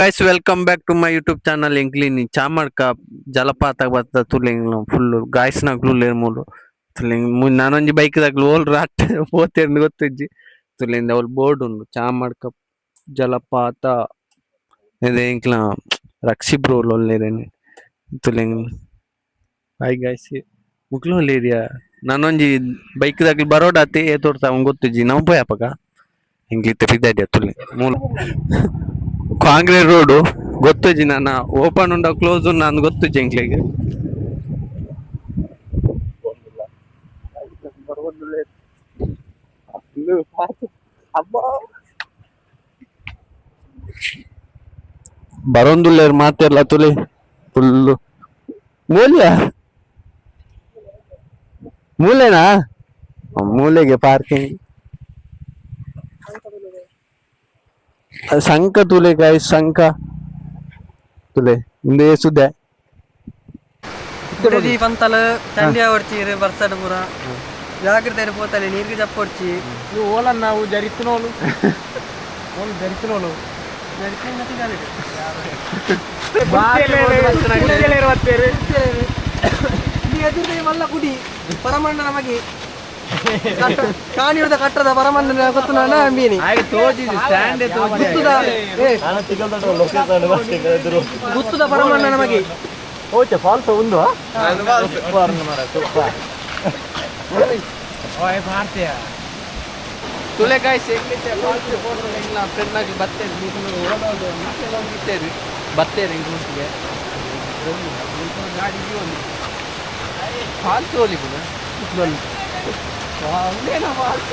Guys, welcome back to my YouTube channel. ಎಂಕ್ಲಿನಿ ಚಾಮಡ್ಕ ಜಲಪಾತ ಬತ್ತ ತುಲೆಂಗ್ಲ full guys ನಕ್ಲು ಉಲ್ಲೆರ್ ಮೂಲು. ತುಲೆಂಗ್ ನಾನೊಂಜಿ ಬೈಕ್ ದಕ್ಲು ಓಲ್ ರಾಟ್ ಪೋತೆರ್ಂದ್ ಗೊತ್ತಿಜ್ಜಿ. ತುಲೆಂದ ಅವ್ಲು ಬೋರ್ಡ್ ಉಂಡು ಚಾಮಡ್ಕ ಜಲಪಾತ. ಇದೆ ಎಂಕ್ಲ ರಕ್ಷಿ ಬ್ರೋ ಉಲ್ಲೆರ್ ತುಲೆಂಗ್. ಹಾಯ್ ಗಾಯ್ಸ್, ಮುಕ್ಲು ಉಲ್ಲೆರಿಯಾ? ನಾನೊಂಜಿ ಬೈಕ್ ದಕ್ಲು ಬರೋಡಾತೆ ಏತೊರ್ತ ಅವ್ ಗೊತ್ತಿಜ್ಜಿ. ನವು ಪೋಯ ಅಪಗ ಎಂಕ್ಲ ಇತ್ತೆ ಪಿದಾಡ್ಯ ತುಲೆ ಮೂಲು ಕಾಂಗ್ರೆಸ್ ರೋಡು ಗೊತ್ತಿಜ್ಜಿ. ನಾನ ಓಪನ್ ಉಂಡ ಕ್ಲೋಸ್ ಉಂಡ ಅಂದ್ ಗೊತ್ತಿಜ್ಜಿ ಎಂಕ್ಲೆಗ್. ಬರೋಂದುಲ್ಲೇರ್ ಮಾತೆರ್ಲ ತುಲೆ ಫುಲ್ಲು. ಮೂಲ್ಯ ಮೂಲೆನಾ? ಮೂಲೆಗೆ ಪಾರ್ಕಿಂಗ್ ಸಂಕ ತುಲೆ ಗಾಯ್ಸ್, ಸಂಕ ತುಲೆ ಇಂದೇ ಸುದ್ದೆ. ಕುಡದಿ ಪಂತಲ ಚಂಡಿ ಆವಡ್ಚಿ ಬರ್ಸಡ್ ಪೂರ ಜಾಗ್ರತೆ ಪೋತಲೆ, ನೀರ್ಗೆ ಜಪ್ಪೊಡ್ಚಿ. ಓಲನ್ ನಾವು ಜರಿತಿನೋಲು, ಓಲು ಜರಿತಿನೋಲು. ಎದುರು ಮಲ್ಲ ಕುಡಿ ಪರಮಣ್ಣ ನಮಗೆ ಕಾಣಿಯುದ ಕಟ್ಟದ ಪರಮಣ್ಣನ ಗೊತ್ತು ನಾನು ಅಂಬಿನಿ. ಗುತ್ತುದ ಏ, ಗುತ್ತುದ ಪರಮಣ್ಣ ನಮಗೆ. ಓಕೆ, ಫಾಲ್ಸ್ ಒಂದು. ತುಲೆ ಗಾಯ್ಸ್, ಎಂಕ್ಲಿತ್ತೆ ಫಾಲ್ಸ್ ಪೋಡ್ರೆ ಎಂಕ್ಲ ಫ್ರೆಂಡ್ ನಾಗ್ಲು ಬತ್ತೇರು. ನೀನು ಓಡೋದು ಇತ್ತೇರು ಬತ್ತೇರು ಎಂಕ್ಲೊಟ್ಟಿಗೆ ಗಾಡಿ ಒಂದು ಫಾಲ್ಸ್ ಹೋಲಿ ಪುನಃ. ಉಂದೇನ ಫಾಲ್ಸ್?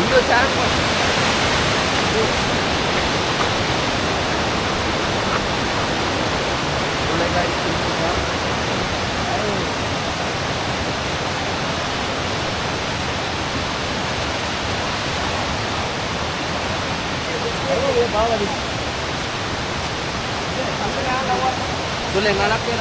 ಇಂದು ಸ್ಯಾಂಪಲ್. ತುಲೆ ಗಾಯ್ಸ್. ತುಲೆ ನಡಪೇರ.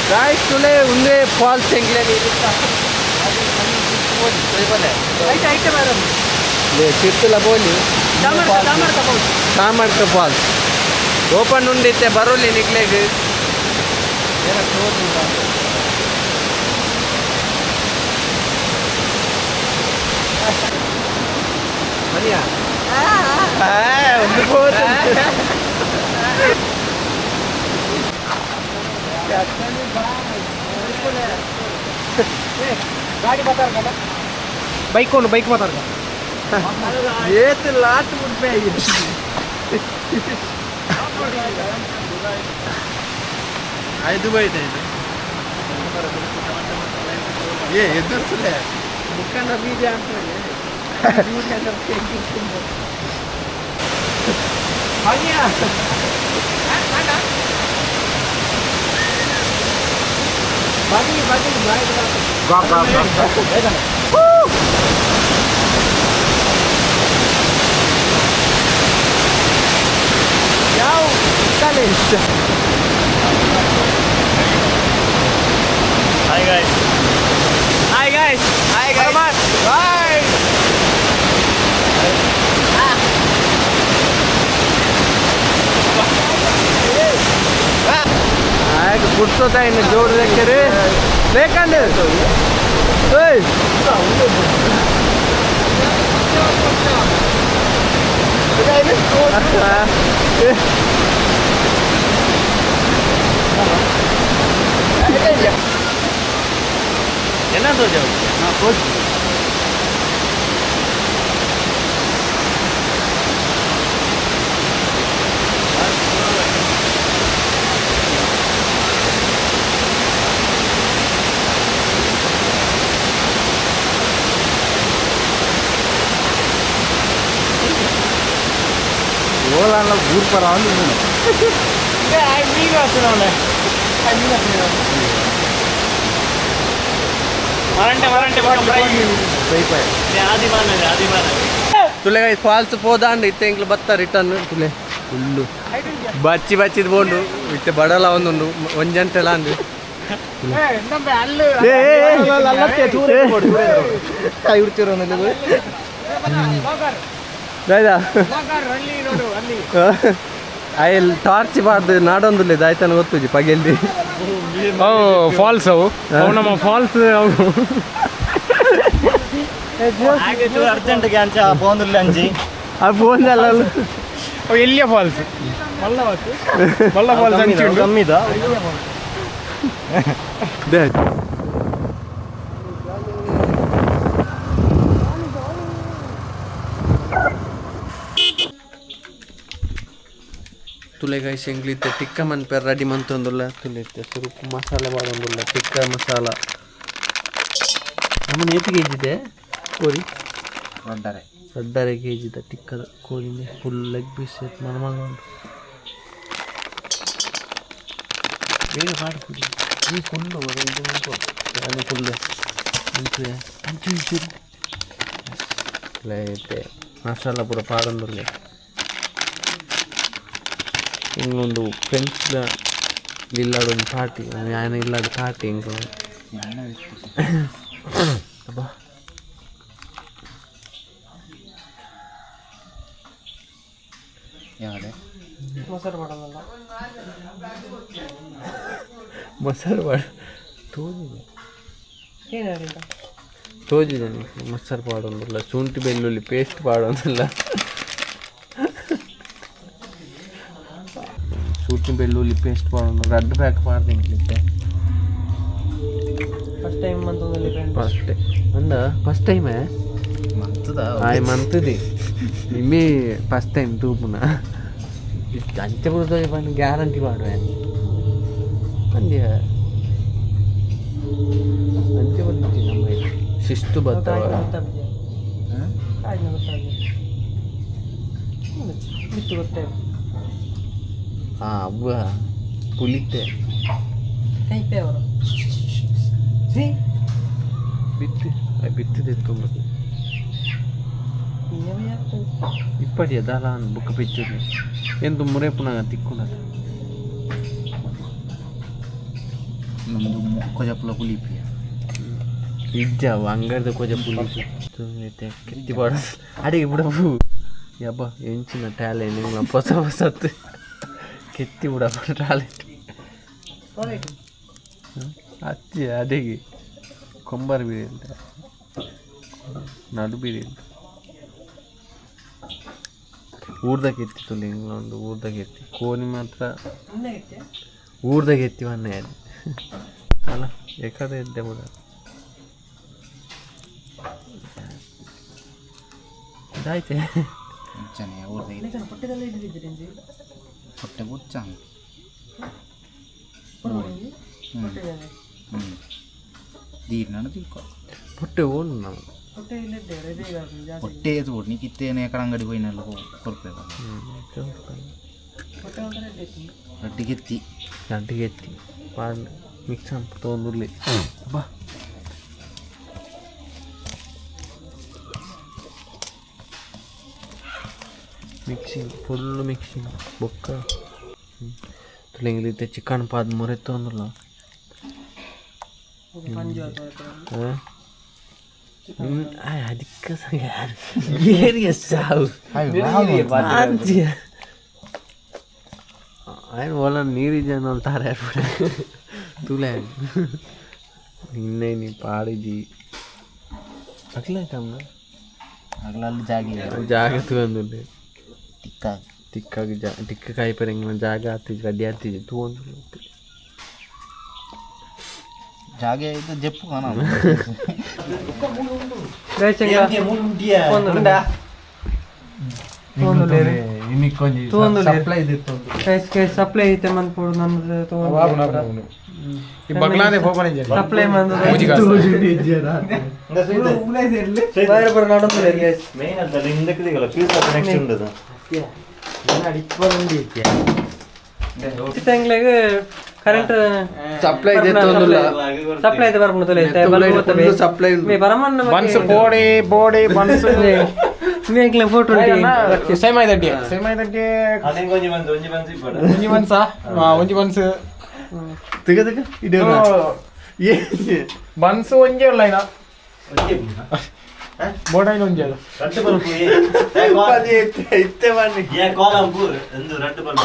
ಗಾಯ್ಸ್, ತುಲೆ ಉಂದೇ ಫಾಲ್ಸ್ ಎಂಕ್ಲೆ. ಐತೆ ಐತೆ ಮೇಡಮ್. ಚಿತ್ತಲ ಬೋಲಿ. Chamadka Chamadka pouch. Chamadka falls open ಉಂಡಿತ್ತೆ, ಬರೋಲಿ ನಿಕ್ಲೆಗ್. ಏನ ಕ್ಲೋಸ್ ಉಂಟಾ? ಮನಿಯಾ ಒಂದು ಪೋತು. ಗಾಡಿ ಮಾತಾಡ್ಕಲ್ಲ, ಬೈಕ್ ಒಂದು ಬೈಕ್ ಮಾತಾಡ್ಕ. ಏತ್ ಲಾಟ್ ಮುಟ್ಪೆ. ಐದು ಬೈಟ್ ಐದು. ಏ ಎದುರ್ಸುಲೆ ಮುಖಂಡ ಬೀಜ ಅಂತ. ಬನ್ನಿ ಬನ್ನಿ. ಯಾವ ಇಷ್ಟ? Hi guys. Hi guys. Hi guys. Bye. ಆಯ್ತು, ಪುಡ್ಸೋತಾ ಇನ್ನು ಜೋಡು ಲೆಕ್ಕರಿ ಬೇಕಂಡು. ಏಯ್, என்ன ತೋಜ? ಓಲಾನ್ಲ ಊರ್ ಪರ. ಮೀನು ಹಾಕ್ತಾನೆ. ತುಲೆ ಫಾಲ್ಸ್ ಪೋದಾಂಡ್ ಇತ್ತೆ ಎಂಕ್ಲು ಬತ್ತ ರಿಟರ್ನ್ ತುಲೆ ಫುಲ್ಲು ಬಚ್ಚಿ ಬಚ್ಚಿದ್ ಬೋಂಡು ಇತ್ತೆ ಬಡಲ ಒಂದುಂಡು ಒಂಜಂಟೆಲ ಅಂದು ಅಯ್ಯ ಟಾರ್ಚ್ ಬಾರ್ದು ನಾಡೊಂದುಲ್ಲ ದಾಯ್ತಾನ ಗೊತ್ತುಜಿ ಪಗೆಲ್ದಿ. ಫಾಲ್ಸ್ ಅವು ಅವು ನಮ್ಮ ಫಾಲ್ಸ್ ಅವು. ಅರ್ಜೆಂಟ್ಗೆ ಅಂಚ ಪೋಂದುಲ್ಲ ಅಂಚಿ ಆ ಫೋನ್ ಅಲ್ಲ. ಅವು ಎಲ್ಲಿಯ ಫಾಲ್ಸ್? ಮಲ್ಲ ಫಾಲ್ಸ್ ಅಂಚಿ ಉಂಟು. ಕಮ್ಮಿದ. ತುಲೆ ಗೈಸ್ ಎಂಗ್ಲಿತ್ತೆ ಟಿಕ್ಕ ಮನ್ಪೆರ್ ರೆಡಿ ಮಂತೊಂದುಲ್ಲ. ತುಲೆ ಸುರುಕು ಮಸಾಲೆ ಪಾಡೊಂದುಲ್ಲ ಟಿಕ್ಕ ಮಸಾಲ. ನಮ್ಮನೆ ಏತ್ ಕೆ ಇದೆ ಕೋರಿ? ರಡ್ಡರೆ ಕೆ ಜಿದ ಟಿಕ್ಕದ ಕೋರಿನ full leg piece ಮನ ಮನ ಉಂಟು. ಬೇಗ ಪಾಡು ಕುಡಿ ಈ ಫುಲ್ಲು ಇದು ನಾನು ಫುಲ್ಲು ಅಂಚು ಅಂಚು ಇಂಚು ಇತ್ತೆ ಮಸಾಲ ಪೂರ ಪಾಡೊಂದುಲ್ಲೆ. ಇಂಗ್ಲೊಂದು ಫ್ರೆಂಡ್ಸ್ದ ಇಲ್ಲಾಡು ಒಂದು ಪಾರ್ಟಿ ಆಯನ ಇಲ್ಲಾಡು ಪಾರ್ಟಿ ಇಂಗ್ಲ ಅಬ್ಬಾ. ಮೊಸರು ಮಾಡೋದಲ್ಲ. ಮೊಸರು ಪಾಡು ತೋಜಿದೆ. ಏನಾರಿಲ್ಲ. ತೋಜಿದೆ ಮೊಸರು ಪಾಡೊಂದುಲ್ಲ, ಶುಂಠಿ ಬೆಳ್ಳುಳ್ಳಿ ಪೇಸ್ಟ್ ಪಾಡೊಂದುಲ್ಲ. ಶುಂಠಿ ಬೆಳ್ಳುಳ್ಳಿ ಪೇಸ್ಟ್ ಪಾಡೊಂದು ರಡ್ಡ್ ಪ್ಯಾಕ್ ಪಾಡ್ದು ಇಂಕ್ಲಿತ್ತೆ. ಫಸ್ಟ್ ಟೈಮ್ ಮಂತೊಂದುಲ್ಲೆ ಫ್ರೆಂಡ್. ಫಸ್ಟ್ ಅಂದ ಫಸ್ಟ್ ಟೈಮೇ ಆಯ್ ಮಂತದಿ ನಿಮ್ಮಿ ಫಸ್ಟ್ ಟೈಮ್ ತೂಪುನ ಅಂಚೆ ಪೂರ ಪಂಡ ಗ್ಯಾರಂಟಿ ಪಾಡುವೆ ಪಂದ್ಯ ಅಂಚೆ ಬರ್ತಿ ನಮ್ಮ ಶಿಸ್ತು ಬತ್ತವ. ಕಾಯಿನ ಗೊತ್ತಾಗಿದೆ ಬಿತ್ತು ಗೊತ್ತಾಯ್ತು. ಹಾಂ ಅವ್ವ ಪುಲಿತೆ. ಕೈಪೆ ಅವರು. ಬಿತ್ತು ಬಿತ್ತಿದೆ ತುಂಬ ಇಪ್ಪಡಿ ದಾಲ ಬುಕ್ ಪಿಚ್ಚರ್ ಎಂತು ಮುರೇಪುನಾಗ ತಿಕ್ಕುನದ. ನಮ್ದು ಕೊಜಪುಲ ಪುಲಿಪಿಯ. ಇಜ್ಜಾವು ಅಂಗಡ್ದ ಕೊಜ ಪುಲಿ ಕೆತ್ತಿ ಪಾಡ ಅಡಿಗೆ ಬಿಡಬು ಯಬ್ಬ ಎಂಚಿನ ಟ್ಯಾಲೆಂಟ್ ನಿಂಗ್ಲ ಹೊಸ ಹೊಸತ್ತು ಕೆತ್ತಿ ಬಿಡಪ್ಪ ಟ್ಯಾಲೆಂಟ್ ಅತ್ತಿ ಅಡಿಗೆ ಕೊಂಬರ್ ಬೀರಿ ನಡು ಬೀರಿ ಊರ್ದಾಗ ಎತ್ತಿ ತುಲಿ ಒಂದು ಊರ್ದಾಗ ಎತ್ತಿ ಕೋನಿ ಮಾತ್ರ ಊರ್ದಾಗ ಎತ್ತಿ ವನ್ನ ಅಲ್ಲ ಎಕಡೆ ಎದ್ದೆ ಬಿಡ ಇದಾಯ್ತೆ. ಹೊಟ್ಟೆ ಬುಚ್ಚ. ದೀರ್ನ ತಿಳ್ಕೊ. ಹೊಟ್ಟೆ ಓನು ನಾವು. ಹೊಟ್ಟೆ ತೋಡ್ ನೀ ಕಿತ್ತೇನೆ ಎಕಡ ಅಂಗಡಿ ಹೋಯ್ನೆಲ್ಲ ಕೊರ್ಪೆ ರಡ್ಡಿಗೆ ಎತ್ತಿ. ರಡ್ಡಿಗೆ ಎತ್ತಿ ಪಾಡ್ ಮಿಕ್ಸ್ ತೊಗೊಂಡುರ್ಲಿ ಬಾ. Mixing full mixing ಬೊಕ್ಕ ತುಳಿಂಗ್ಲಿತ್ತೆ ಚಿಕನ್ ಪಾದ್ ಮೊರೆತ್ತು ಅಂದ್ರಲ್ಲ. ಅದಕ್ಕೆ ಏರಿಯ ಸಾವು ఆయన వాళ్ళ నీరు జనాలు తారే ತುಲೆ ನಿನ್ನೆ ನೀ ಪಾಡಿಜಿ ಅಕ್ಲಾಯ್ತಮ್ಮ. ಅಗಲಲ್ಲಿ ಜಾಗ ಜಾಗ ತೂಂದುಂಡು. ತಿಕ್ಕ ತಿಕ್ಕಾಗಿ ಜಾ ತಿಕ್ಕ ಕಾಯಿಪೆರಂಗಿನ ಜಾಗ ಆತಿಜಿ ರೆಡಿ ಆತಿಜಿ ತೂಂದು. ಜಾಗ ಇದು ಜಪ್ಪು ಕಾಣ. ಸಪ್ಲೈ ಐತೆ ಮನ್ಪುಡು ನನ್ನ ಸಪ್ಲೈ ಕರೆಂಟ್ ಸಪ್ಲೈ ದೆತ್ತೊಂದುಲ್ಲ. ಸಪ್ಲೈ ಐತೆ ಬರ್ಪುಂಡು ತುಲೆ ಸಪ್ಲೈ. ಮೇ ಪರಮನ್ನ. ಬನ್ಸ್ ಪೋಡಿ ಬೋಡಿ ಬನ್ಸ್. ಮೇಕ್ಲ ಫೋಟೋ. ಸೇಮಾಯಿ ದಡ್ಡಿ, ಸೇಮಾಯಿ ದಡ್ಡಿ. ಒಂಜಿ ಬನ್ಸಾ? ಒಂಜಿ ಬನ್ಸ್. ತಿಗ ತಿಗ ಇಡೀ. ಬನ್ಸ್ ಒಂಜಿ ಉಲ್ಲ ಇನ ಬೋಡೈನ ಒಂಜಿ ಅಲ್ಲ. ಇತ್ತೆ ಬನ್ನಿ. ರಡ್ಡು ಬಲ್ಬ್.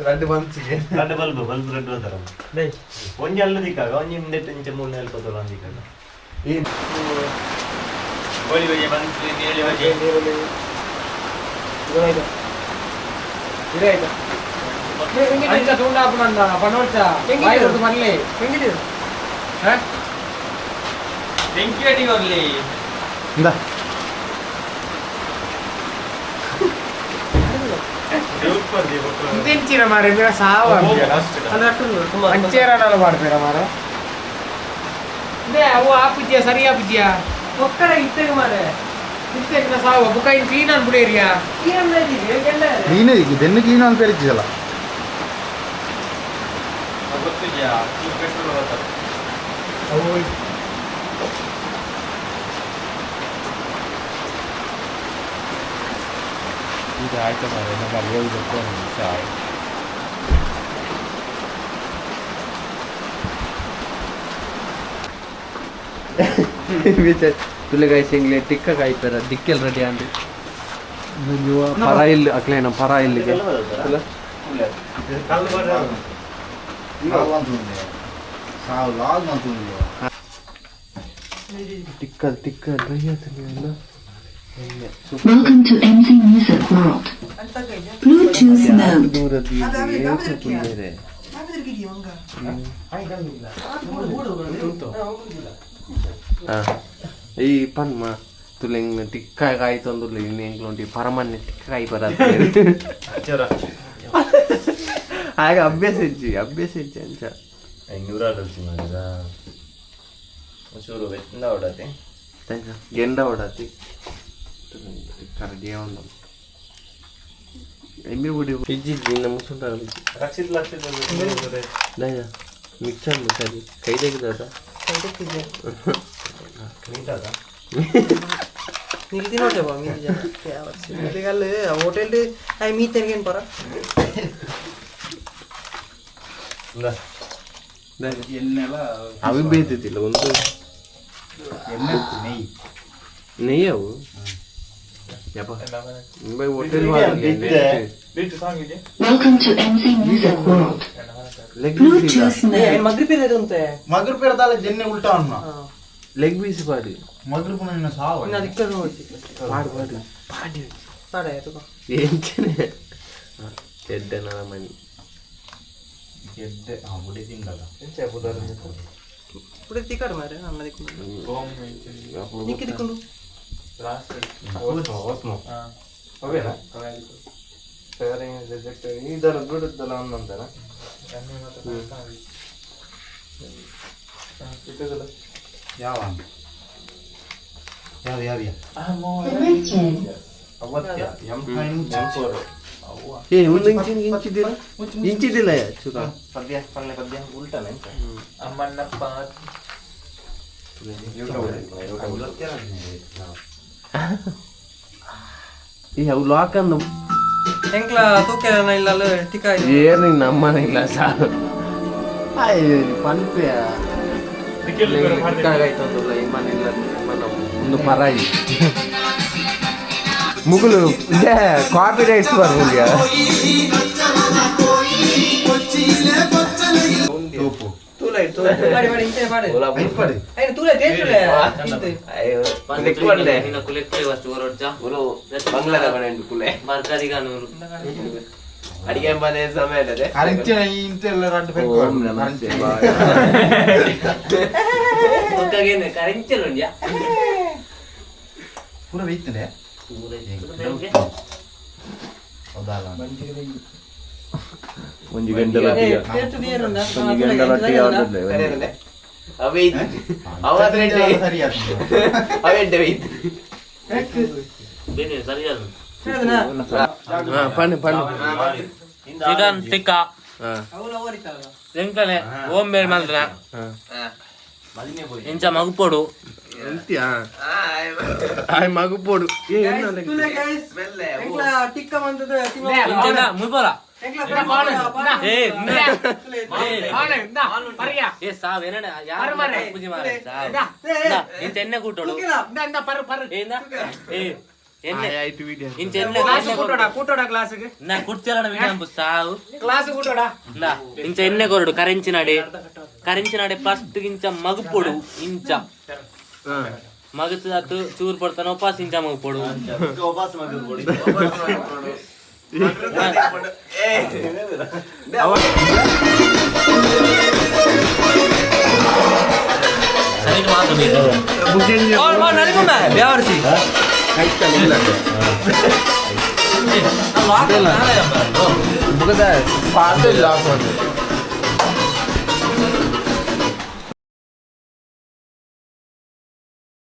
ರಡ್ಡು ಬನ್ಸಿಗೆ. ರಡ್ಡು ಬಲ್ಬ್, ಬಲ್ಬ್ ರಡ್ಡು ಬರ್ತಾರ. ಒಂಜಿ ಅಲ್ಲ ದಿಕ್ಕಾಗ, ಒಂಜಿ ಇಂದೆಟ್ ಇಂಚ ಮೂರು ನೆಲ್ಪ ತೋಲ ದಿಕ್ಕಾಗ. ಗೋಳಿ ಬಜೆ ಬನ್ಸ್ ನೀಲಿ ಬಜೆ. ಅಂಚ ತುಂಡ ಹಾಪುನಂದ ಪನೋಡ್ಚ ಬಾಯಿ ಕೊಡ್ದು ಮಲ್ಲೆ. ಹಾ? ಇಂದ. ಇಂದೆಂಚಿನ ಮಾರೆ ಮೇರ ಸಾವು. ಅಂಚೇರನಾಲ ಮಾಡ್ತೀರ ಮಾರೆ? ಅವು ಆಪುಜ್ಯ ಸರಿ ಆಪುಜ್ಯ. ಒಕ್ಕಡ ಇತ್ತೆಗೆ ಮಾರೆ. ಇತ್ತೆಗಿನ ಸಾವು ಬುಕ್ಕ ಇನ್ ಕ್ಲೀನ್ ಅನ್ಬಿಡೇರಿಯಾ. ಕ್ಲೀನ್ ಇದನ್ನು ಕ್ಲೀನ್ ಅಂತ ಪೇರಿಚ್ಚಲ್ಲ. ತುಲೆ ಗಾಯ್ಸ್, ಎಂಗ್ಲೆ ಟಿಕ್ಕ ಕಾಯ್ತಾರ ದಿಕ್ಕೆಲ್ ರೆಡಿ ಅಂದ್ ಪರ ಇಲ್ಲಿ ಅಕ್ಲೇನ ಪರ ಇಲ್ಲಿಗೆ. ಸಾವು ಲಾಗ್ ಅಂತಂದು. ಟಿಕ್ಕ ಟಿಕ್ಕ ಡ್ರೈ ಆತಲ್ಲ. Welcome to MZ Music World. Bluetooth mode. ದೂರ ಬೇರೆ. ಈ ಪನ್ಮ ತುಲೆಂಗ್ ಟಿಕ್ಕ ಕಾಯ್ತೊಂದುಲ್ಲ ಇನ್ನು ಎಂಕ್ಲುಂಟಿ ಪರಮನ್ನೆ ಟಿಕ್ಕ ಕಾಯಿ ಬರ. ಆಗ ಅಭ್ಯಾಸ ಇಜ್ಜಿ, ಅಭ್ಯಾಸ ಇಜ್ಜಿ ಅಂಚ. ಐನೂರ ಮಾಡಿದ ಚೂರು ಬೆತ್ತಿಂದ ಹೊಡತೆ. ಗೆಂಡ ಹೊಡತಿ ಟಿಕ್ಕ ರೆಡಿ ಉಂಡು. ಎಮ್ಮಿ ಬುಡಿ ಇಜ್ಜಿ ಇಜ್ಜಿ ಇನ್ನ ಮುಸುಂಡ. ರಕ್ಷಿತ್ ಲಕ್ಷಿತ್. ದಾಯ ಮಿಕ್ಸರ್ ಸರಿ ಕೈ ತೆಗೆದಾದ. ನಿಲ್ದಿ ನೋಟೆ ಬಾ ಮೀತಿ ಜನ ಅಲ್ಲಿ ಹೋಟೆಲ್ I ಮೀತೆನ್ಗೇನು ಪರ. ಎಣ್ಣೆಲ್ಲ. ಅವಿ ಬೇಯ್ತಿದ್ದಿಲ್ಲ ಒಂದು. ಎಣ್ಣೆ, ನೆಯ್ಯಿ. ನೆಯ್ಯಿ ಅವು ಯಪ್ಪ hotel. Welcome to MZ Music World. Leg piece. Bluetooth mode. ಮಗ್ರಿ ಪೀರ್ ಉಂತೆ. ಮಗರು ಪೇರ್ದಾಲ ಜೆನ್ನೆ ಉಲ್ಟಾ ಅನ್ನ. ಲೆಗ್ ಪೀಸ್ ಪಾಡಿ. ಮಗರು ಪುನಃ ನಿನ್ನ ಸಾವು. ಇನ್ನು ಅದಕ್ಕೆ ನೋಡ್ತಿ. ಪಾಡು ಪಾಡು ಪಾಡಿ. ಪಾಡ ಆಯ್ತು. ಎಂಚನೆ ಎಡ್ಡೆ ಮನಿ. ಗೆಡ್ಡೆ ಆ ಬುಡಿ ತಿಂಡದ. ఇప్పుడు తిక్కాడు మరి అన్న దిక్కు నీకు దిక్కుండు. ಯಾವ ಯಾವ ಯಾವ? Connected. M five M four. ಏ ಒಂದು ಇಂಚಿ ಇಂಚಿದಿಲ್ಲ ಇಂಚಿದಿಲ್ಲ ಚೂರ. ಪದ್ಯ ಪಲ್ಲೆ ಪದ್ಯ ಉಲ್ಟಾನೆ. ಅಮ್ಮಣ್ಣಪ್ಪ. ಈ ಅವು ಲಾಕ್ ಅಂದು. ಎಂಕ್ಲ ತೂಕೆನ ಇಲ್ಲ ಟಿಕ್ಕ. ಏನು ನಮ್ಮನೆ ಇಲ್ಲ ಸಾರು ಪನ್ಪೆ ಟಿಕ್ಕಾಗಾಯ್ತಂದುಲ್ಲ ಇಮ್ಮನ ಇಲ್ಲ ಇಮ್ಮನ ಒಂದು ಪರಾಯಿ ಮುಗುಲು ಕಾಪಿ ರೈಟ್ಸ್ ಬರ್ಬೋದು. ತೋಪು. పాడి పాడి ఇంతే పాడు. ಐಪಡಿ. అయిన తూలే తేచులే. ಅಡಿಗೆ ಮನೆ ಸಮಯ. ಕರೆಂಚಿನ ಇಂತೆಲ್ಲ ರಡ್ಡು ಪೆಕ್ಕು. ಓಂ ನಮಃ ಶಿವಾಯ. ಪೂರ ಬೇಯ್ತದೆ ಹೌದಲ್ಲ? ಒಂಜಿ ಗಂಟೆ ಲಟ್ಟಿಗೆ. ಒಂಜಿ ಗಂಟೆ ಲಟ್ಟಿಗೆ. ಸರಿ ಆಗ್ತದೆ. ಪಣ್ಣು ಪಣ್ಣು. ಚಿಕನ್ ಟಿಕ್ಕಾ. అవును, ఎవరు ಎಂಕಲೆ ಓಂ ಬೇರ್ ಮಲ್ದ್ರ ಇಂಚ ಮಗುಪೋಡು ಎಂತಿಯಾ ಆಯ್ ಮಗುಪೋಡು ಏ ತುಲೆ ಗೈಸ್ ಎಂಕ್ಲ ಟಿಕ್ಕ ಮಂತದ ಇಂಚ ಮುಲ್ಪೋಲ ಎಂಕ್ಲ ಏ ಏ ಸಾವ್ ಏನಡ ಯಾರು ಪೂಜೆ ಮಾರ ಸಾವ್ ಇಂಚ ಎಣ್ಣೆ ಕೂಟೋಡು ಏ ಏ ಎಣ್ಣೆ ಆಯ್ತು ವಿಡಿಯೋ ಇಂಚ ಎಣ್ಣೆ ಕೂಟೋಡ ಕ್ಲಾಸ್ಗೆ ನಾ ಕುಡ್ಚಲನ ವಿಡಿಯೋ ಸಾವು ಕ್ಲಾಸ್ ಕೂಟೋಡ ಇಂದಾ, ಇಂಚ ಎಣ್ಣೆ ಕೊರಡು ಕರೆಂಚಿನಾಡೆ ಕರೆಂಚಿನಾಡೆ ಫಸ್ಟ್ ಇಂಚ ಮಗುಪೊಡು ಇಂಚ ಮಗುದಾತು ಚೂರು ಪಡ್ತಾನ ಉಪಾಸ ಇಂಚ ಮಗುಪೊಡು ಉಪಾಸ ಮಗು ಸರಿ ಮಾತು ನೀನು. ಬ್ಯಾವರ್ಸಿ ಏ, ಆ lock ನಾಳೆ ಅಮ್ಮ.